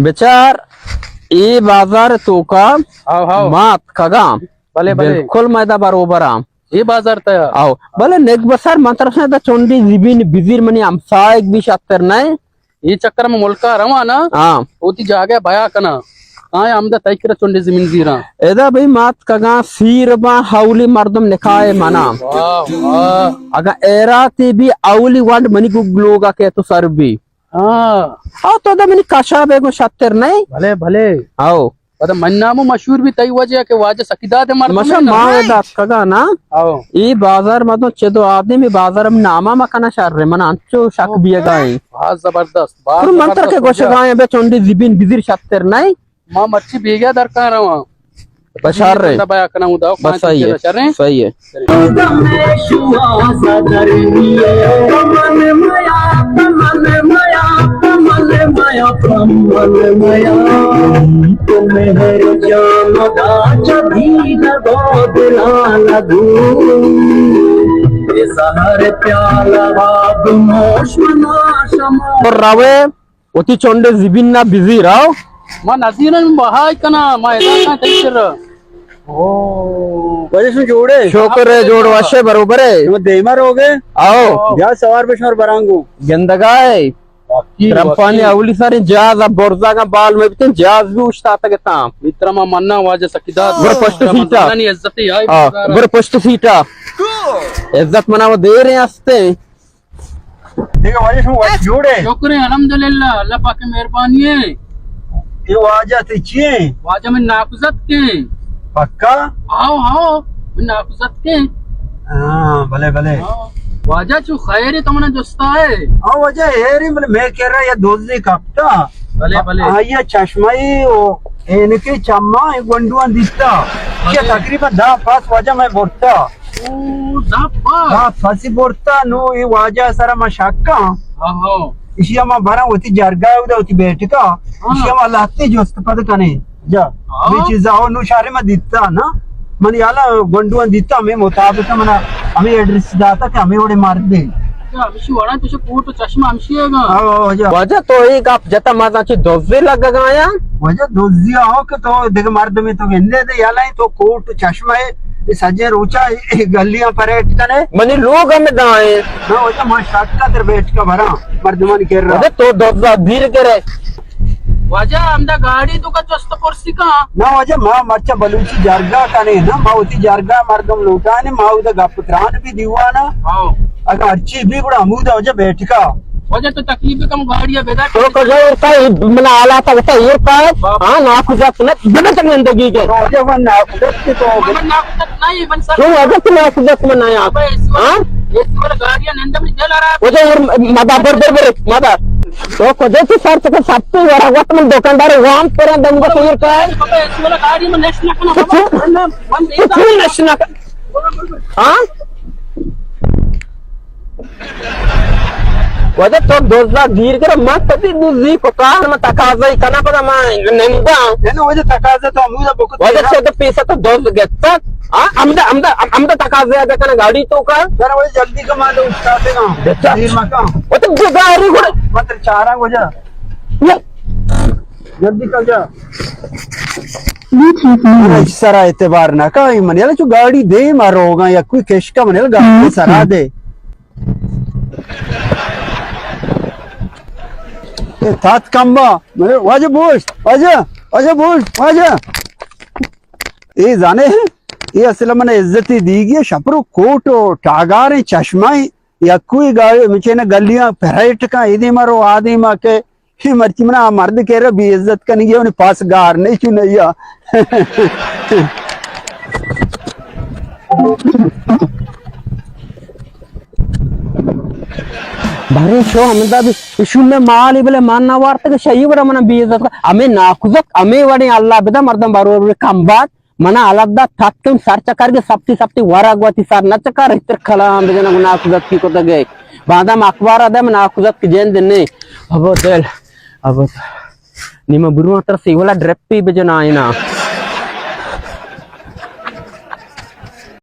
بچار، اے بازار توکا ہاؤ، ہاؤ۔ مات کگا۔ بلے، بلے۔ بالکل میدا بروبر آں۔ اے بازار تیا؟ آؤ۔ بلے نگ بسر من طرف سے دا چونڈی زبین بزیر منی ہمسائگ بھی شتر نئے۔ اے چکر میں ملکا رواں نا۔ ہاں۔ اوتی جاگہ بیا کنا۔ آیا ہمدا تئی کرا چونڈی زمین زیراں۔ ادا بھئی مات کگا سیر باں اولی مردم نکاح منا۔ واہ، واہ۔ اگا ایراتی بھی اولی ونڈ منی گوگ لوگا کہ تو سر بھی۔ ہاں۔ او تو دا منی کشا بے گو شتر نئے؟ بھلے، بھلے۔ او۔ پدا من نامو مشہور بھی تئی وجہ کہ واجہ سکیداد مردم مشا ہے نا؟ ما ادا اتکگا نا۔ او۔ ای بازار مدن چدو آدمی بازار ہم ناما مکنا شر من انچو شک او۔ بیگا ہیں۔ بہت زبردست، بہت پر من تر زبردست کے گوشگا ہیں بے چونڈی زبین بزیر شتر نئے؟ ما مرچی بیگا درکاں رواں۔ بشار رے۔ بندہ بیا کناں ہوں داؤ بس پانچ صحیح ہے۔ شر ہیں۔ صحیح ہے۔ تو روے وتی چونڈے زبین نا بزیر آؤ۔ ما نزیرن بہائی کنا، ما ادا کنا تئی سر۔ او۔ واجہ شما جوڑے؟ شکر ہے، جوڑ وشے بروبر ہے۔ شما دیما روگے؟ آؤ۔ بیا سوار بشمار برانگو۔ گندگائے۔ واقعی، رمپانی واقعی۔ اولی سر جہاز اب برزاگا بال میں بتن جہاز بھی اشتاتا گتا۔ متر ما منا واجہ سکیداد۔ برو پشت سیٹا۔ رمضانانی عزت ہے، آئی ہاں، بازارا۔ برو پشت سیٹا۔ عزت منا وہ دے رہے ہستے۔ دیکھو واجہ شما واجہ جوڑے؟ شکر ہے، الحمدللہ، اللہ پاک کی مہربانی ہے۔ یہ واجہ تے چی ہیں؟ واجہ من ناکوزتک ہیں۔ پکا؟ آؤ، آؤ، من ناکوزتک ہیں۔ ہاں، بلے، بلے۔ ہاں۔ واجہ چو خیر ہے تو منا جستا ہے۔ ہاں، واجہ خیر ہے، بلے میں کہہ رہا یہ دوزی کپتا۔ بلے، بلے۔ آ، آئی چشمہ ای او اینکے چما ای گونڈواں دیتا۔ بلے۔ یہ تقریباً دہ پاس واجہ میں برتا۔ او، دپ پاس؟ دپ پاسی برتا، نو اے واجہ سرا ما شکاں۔ ہاں، ہاں۔ اشیا ما براں وتی جرگا اودا وتی بیٹکا۔ ہاں۔ اشیا ما لہتے جست پد کنیں۔ جا۔ ہاں۔ بے چیزا او نو شارے ما دیتا نا۔ من یالا گونڈواں دیتا، ہمیں مطابق منا ہمیں ایڈریس داتا کہ ہمیں وڑے مردے۔ اچھا، ہمشی وڑا تو کوٹ و چشمہ ہمشی ہے گا۔ ہاں، ہاں، جا۔ واجہ تو اے گپ جتا ما چی دوزے لگگایا؟ واجہ دوزی آؤ کہ تو دگہ مردمے تو گندے دے، یالا تو کوٹ و چشمہ ہے، اے سجیں روچا اے گلیاں پریٹ کنے۔ منی لوگ ہم دائیں۔ نہ واجہ ما شک کا در بیٹھ کا بھرا مردمان کر رہا۔ واجہ تو دوزا دیر کرے۔ واجہ ہمدا گاڑی تو کا چست پرسی کا؟ نہ واجہ ما مرچا بلوچی جرگا کنے نا، ما وتی جرگا مردم لوٹانے، ما اودا گپ تران بھی دیوانا۔ ہاں۔ اگر ہرچی بھی گڑا ہمودا واجہ بیٹھ کا۔ واجہ تو تکلیف کم گاڑی ہے بیدا۔ تو کجا ارتا من حالات بتا ارتا؟ ہاں، ناکوزتک نہ، بنا تک زندگی کے۔ واجہ من ناکوزتک تو۔ من ناکوزتک نہیں، من سر۔ تو واجہ تو ناکوزتک من آیا۔ ابے، اے سی والا، ہاں؟ اے سی والا گاڑی ہے، نندم جل آ رہا ہے۔ واجہ اور مدا بر، بر، بر، مدا۔ تو کجا تو سر تو سب تو ورا وقت من دکاندار وام پر دم کو سیر کا ہے۔ ابے، اے سی والا گاڑی میں نش نہ کرنا، تو بابا۔ چون، من، من تو چون نش نہ کر؟ ہاں؟ واجہ تو دوزا دیر کر، من کدی دوزی کو کار، من تقاضائی کنا پدا من نندا۔ یعنی واجہ تقاضا تو ہمودا بکت واجہ نا؟ سے تو پیسہ تو دوز گتا۔ ہاں، ہمدا، ہمدا، ہمدا تقاضا ادا کنا گاڑی تو کا۔ سر واجہ جلدی کا، ما تو استاد نا۔ بیٹا۔ دیر مکان۔ وہ تو گاڑی گڑا۔ مطلب چارا واجہ۔ یہ جلدی کر جا۔ من ہچ سرا اعتبار نہ کائی، من یلا چو گاڑی دیم ء روگاں، یا کوئی کشکا من یلا گاڑی سرا دے۔ اے تات کمبا، من واجہ بوشت، واجہ، واجہ بوشت، واجہ۔ اے زانے، اے اصل من عزتی دیگی، شپرو کوٹ و ٹاگاریں چشمائیں، یا کوئی گاڑی مچے نہ گلیاں پریٹ کا، اے دیما رو، آ دیما کے۔ اے مرچی منا آ مرد کہ را بے عزت کنگی، اونی پاس گار نہیں چو نہیں آ۔ بارے شو ہمدا بھی اشو میں مال بلے مان نہ وارت کہ شہی بڑا منا بے عزت کا۔ ہمیں ناکوزتک، ہمیں وڑیں اللہ بدا مردم بارو کم بات۔ منا الدا تتکم سر چکر گے، سپتی سپتی ورگ وتی سر نہ چکر، اتر کلام بجنگ ناکوزتکی کتگے۔ بادام اخبار ء دم ناکوزتک جند نے۔ ابو دل، ابو نی من برواں ترا سیولا ڈرپی بجنائینا۔